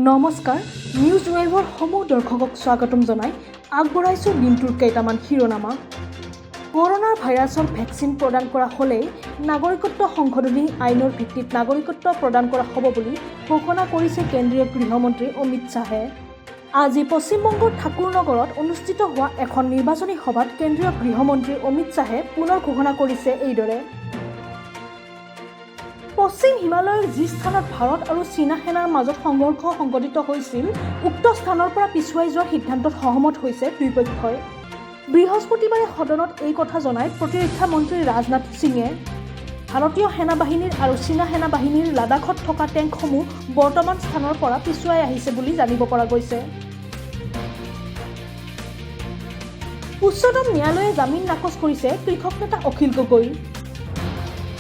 নমস্কাৰ, নিউজ ৱেভৰ সমূহ দৰ্শকক স্বাগতম জনাই আগবঢ়াইছোঁ দিনটোৰ কেইটামান শিৰোনামা। কৰোণাৰ ভাইৰাছৰ ভেকচিন প্ৰদান কৰা হ'লেই নাগৰিকত্ব সংশোধনী আইনৰ ভিত্তিত নাগৰিকত্ব প্ৰদান কৰা হ'ব বুলি ঘোষণা কৰিছে কেন্দ্ৰীয় গৃহমন্ত্ৰী অমিত শ্বাহে। আজি পশ্চিমবংগৰ ঠাকুৰনগৰত অনুষ্ঠিত হোৱা এখন নিৰ্বাচনী সভাত কেন্দ্ৰীয় গৃহমন্ত্ৰী অমিত শ্বাহে পুনৰ ঘোষণা কৰিছে এইদৰে। পশ্চিম হিমালয়ৰ যি স্থানত ভাৰত আৰু চীনা সেনাৰ মাজত সংঘৰ্ষ সংঘটিত হৈছিল, উক্ত স্থানৰ পৰা পিছুৱাই যোৱাৰ সিদ্ধান্তত সহমত হৈছে দুয়োপক্ষই। বৃহস্পতিবাৰে সদনত এই কথা জনায় প্ৰতিৰক্ষা মন্ত্ৰী ৰাজনাথ সিঙে। ভাৰতীয় সেনাবাহিনীৰ আৰু চীনা সেনাবাহিনীৰ লাডাখত থকা টেংকসমূহ বৰ্তমান স্থানৰ পৰা পিছুৱাই আহিছে বুলি জানিব পৰা গৈছে। উচ্চতম ন্যায়ালয়ে জামিন নাকচ কৰিছে কৃষক নেতা অখিল গগৈৰ।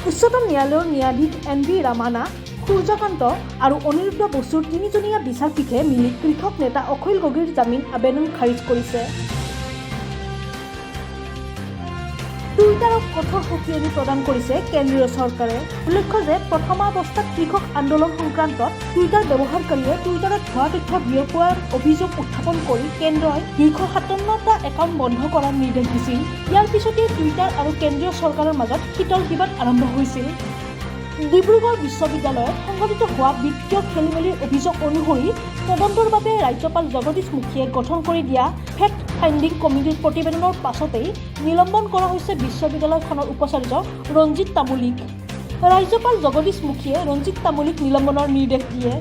উচ্চতম ন্যায়ালয়ৰ ন্যায়াধীশ এন ভি ৰামানা, সূৰ্যকান্ত আৰু অনিৰুদ্ধ বসুৰ তিনিজনীয়া বিচাৰপীঠে মিলি কৃষক নেতা অখিল গগৈৰ জামিন আবেদন খাৰিজ কৰিছে। টুইটাৰক কঠোৰ সকীয়নি প্ৰদান কৰিছে কেন্দ্ৰীয় চৰকাৰে। উল্লেখ্য যে প্ৰথমাৱস্থাত কৃষক আন্দোলন সংক্ৰান্তত টুইটাৰ ব্যৱহাৰকাৰীয়ে টুইটাৰত ভুৱা তথ্য বিয়পোৱাৰ অভিযোগ উত্থাপন কৰি কেন্দ্ৰই 257টা একাউণ্ট বন্ধ কৰাৰ নিৰ্দেশ দিছিল। ইয়াৰ পিছতেই টুইটাৰ আৰু কেন্দ্ৰীয় চৰকাৰৰ মাজত শীতল বিবাদ আৰম্ভ হৈছিল। ডিব্ৰুগড় বিশ্ববিদ্যালয়ত সংঘটিত হোৱা বিত্তীয় খেলিমেলিৰ অভিযোগ অনুসৰি তদন্তৰ বাবে ৰাজ্যপাল জগদীশ মুখীয়ে গঠন কৰি দিয়া ফেক্ট ফাইণ্ডিং কমিটিৰ প্ৰতিবেদনৰ পাছতেই নিলম্বন কৰা হৈছে বিশ্ববিদ্যালয়খনৰ উপাচাৰ্য ৰঞ্জিত তামুলীক। ৰাজ্যপাল জগদীশ মুখীয়ে ৰঞ্জিত তামুলীক নিলম্বনৰ নিৰ্দেশ দিয়ে।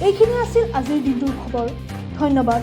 এইখিনি আছিল আজিৰ দিনটোৰ খবৰ। ধন্যবাদ।